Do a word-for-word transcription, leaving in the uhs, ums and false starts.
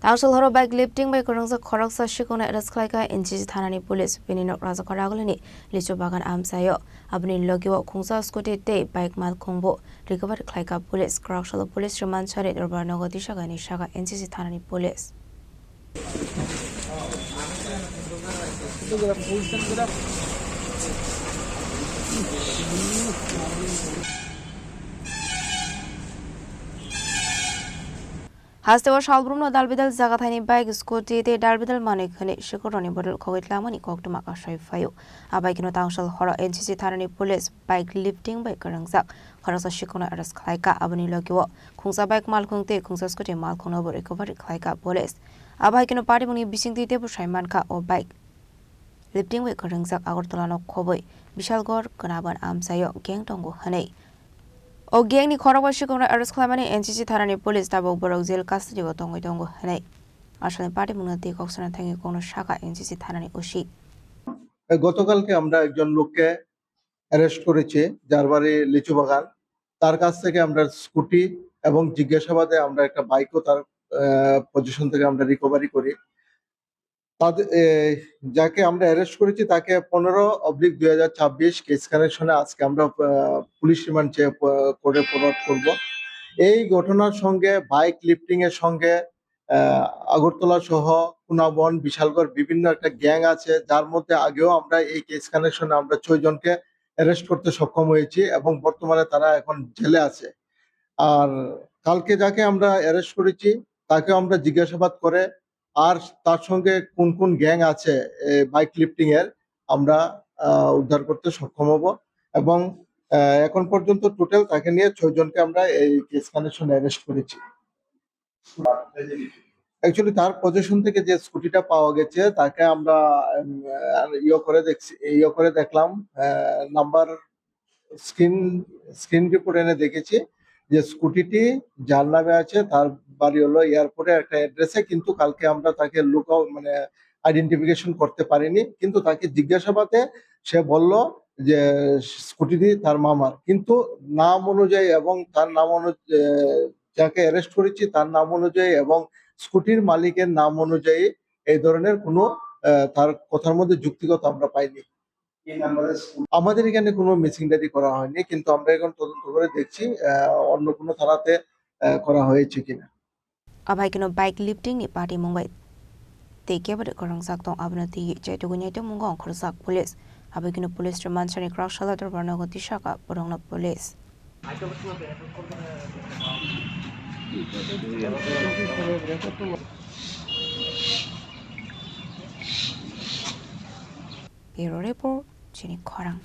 Tangshal horo bike lifting bai kwrwngjak khoroksa sikhokno arrest khlaikha N C C thanani police. Bini nok Rajakhor Agulini Lichu Bagan amchaio. Aboni logio khungsa scooty tei bike malkhungbo recovery khlaikha police. Khoroksalo police remand sari Durbar nogo disagani saka N C C thanani police. Hasteo salbrumno dalbidal jaga thaini bike, scooty tei dalbidal manwi khwnwi sikhoroni bodol khogwi tlamani koktwma kasai phaio. Abai kheno tangshal horo N C C thanani police bike lifting bai kwrwngjak khoroksa sikhokno arrest khlaikha. Aboni logio khungsa bike malkhung tei khungsa scooty malkhungno bo recovery khlaikha police. Abai kheno patibongni bisingtwi teibo sai mankha o bike lifting bai kwrwngjak Agartala no khobwi Bishalgarh Kwnaban amchaio gang tongo hwnwi. O gang ni khorokba sikhokno arrest khlaimani N C C thanani police tabuk borok jail custody o tongwi tongo hwnwi. Aswkni party mungno twi kok sana thangwi kokno saka N C C thanani O C. গতকালকে আমরা একজন লোককে অ্যারেস্ট করেছি, যার বাড়ি লিচু বাগান। তার কাছ থেকে আমরা স্কুটি এবং জিজ্ঞাসাবাদে আমরা একটা বাইকও তার, আহ, পজিশন থেকে আমরা রিকভারি করি। তাদের, এ, যাকে আমরা অ্যারেস্ট করেছি তাকে পনেরো অবলিক দুই হাজার ছাব্বিশ কেস কানেকশনে আজকে আমরা, আহ, পুলিশ রিমান্ড চেয়ে প-, কোর্টে ফরওয়ার্ড করব। এই ঘটনার সঙ্গে বাইক লিফটিং এর সঙ্গে, আহ, আগরতলা সহ কুনাবন, বিশালগড় বিভিন্ন একটা গ্যাং আছে, যার মধ্যে আগেও আমরা এই কেস কানেকশনে আমরা ছয় জনকে অ্যারেস্ট করতে সক্ষম হয়েছি এবং বর্তমানে তারা এখন জেলে আছে। আর কালকে যাকে আমরা অ্যারেস্ট করেছি তাকেও আমরা জিজ্ঞাসাবাদ করে আর তার সঙ্গে কোন কোন গ্যাং আছে, এ, বাইক লিফটিং এর আমরা, আহ, উদ্ধার করতে সক্ষম হব এবং, আহ, এখন পর্যন্ত টোটাল তাকে নিয়ে ছয় জনকে আমরা এই কেস কানেকশন অ্যারেস্ট করেছি। অ্যাকচুয়ালি তার পজিশন থেকে যে স্কুটিটা পাওয়া গেছে তাকে আমরা, উম, আহ, ইয়ে করে দেখছি, ইয়ে করে দেখলাম, আহ, নাম্বার স্ক্রিন, স্ক্রিন রিপোর্ট এনে দেখেছি যে স্কুটিটি যার নামে আছে তার বাড়ি হলো এয়ারপোর্টে একটা অ্যাড্রেসে, কিন্তু কালকে আমরা তাকে লুক আউট মানে আইডেন্টিফিকেশন করতে পারিনি, কিন্তু তাকে জিজ্ঞাসাবাদে সে বলল যে স্কুটিটি তার মামার, কিন্তু নাম অনুযায়ী এবং তার নাম অনু-, এ, যাকে অ্যারেস্ট করেছি তার নাম অনুযায়ী এবং স্কুটির মালিকের নাম অনুযায়ী এই ধরনের কোনো, আহ, তার কথার মধ্যে যুক্তিগত আমরা পাইনি। আমাদের এখানে কোনো মিসিং ডায়েরি করা হয়নি, কিন্তু আমরা এখন তদন্ত করে দেখছি, আহ, অন্য কোনো থানাতে, আহ, করা হয়েছে কিনা। Abai kheno bike lifting ni party mungbai tei kebo de kwrwngjak tong abono twi chaitugwi naitugmungo ongkhorjak police. Abai kheno police remand sani Khoroksalo Durbar nogo tisaka borokno police. Bureau Report, Chini Khorang.